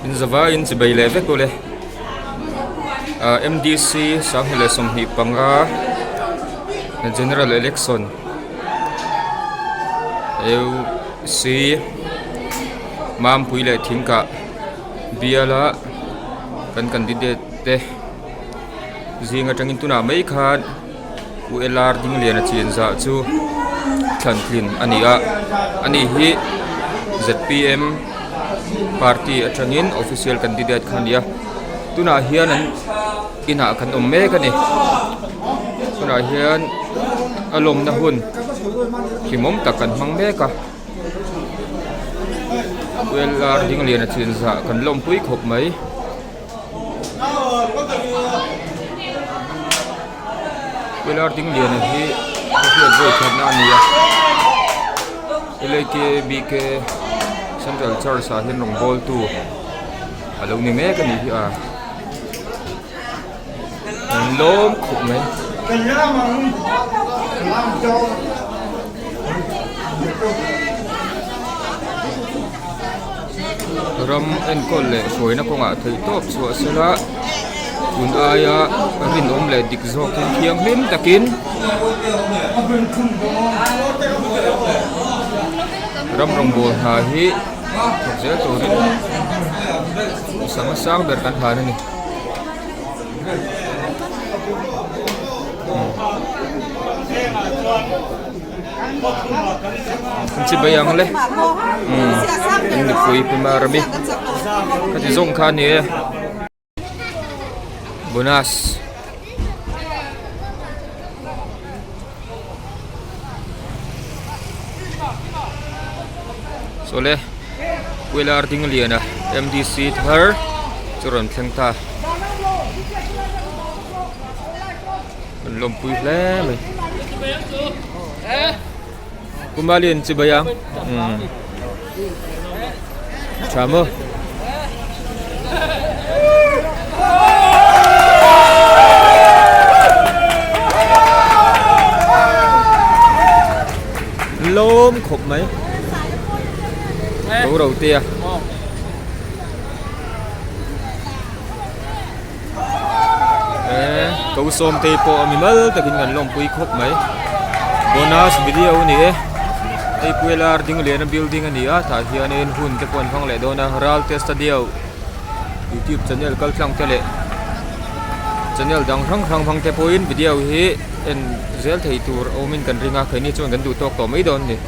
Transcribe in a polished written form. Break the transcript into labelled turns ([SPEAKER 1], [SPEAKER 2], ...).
[SPEAKER 1] In zavaiin chibei leh vek ule ah M D C sanghnih leh 25 general election eu c mampui leh thingkah biala kan candidate te zing atangin tunah mai khan U L R Dingliana chinzah chu thlan tlin a ni a ani hi Z P M party atangin official candidate kha a ni a tunah hian an inah kan awm mek a ni tunah hian a lawmna hun hlimawm tak kan hmang mek a U L R Dingliana chinzah kan lawmpui khawp mai. Pilar ding lian hi ka hriat vawi khatna a ni a L A K B K Central Church ah hian rawn bawl tu a lo ni mek a nih hi a an lawm khawp mai. Ram enkawl leh hruaina kawngah theih tawp chhuah sela tun aia rinawm leh dik zawkin thianghlim takin ram rawngbâwl hna hi thawk zel turin sanga sang ber kan hlan a ni. Chi bai ang le umm an nupui pi mar ami khati zawng kha a ni e bonus. Sawle Puilar Dingliana M D C thar chu rawn thleng ta. Kan lawmpui hle mai. Kumalian chi bai ang. Umm. Tha maw. Lawm khawp mai. Lo ro te a. Eee ko sawm te pawh a mimal takin kan lawmpui khawp mai bonus video a ni e hei puilar ding liana building a ni a tah hianin hun te pawh an hmang leh dawn a ralte studio youtube channel kal tlang te leh channel dang hrang hrang hmang te pawhin video hi en zel thei tur awmin kan ring a keini chuan kan duh tawk tawh mai dawn a ni.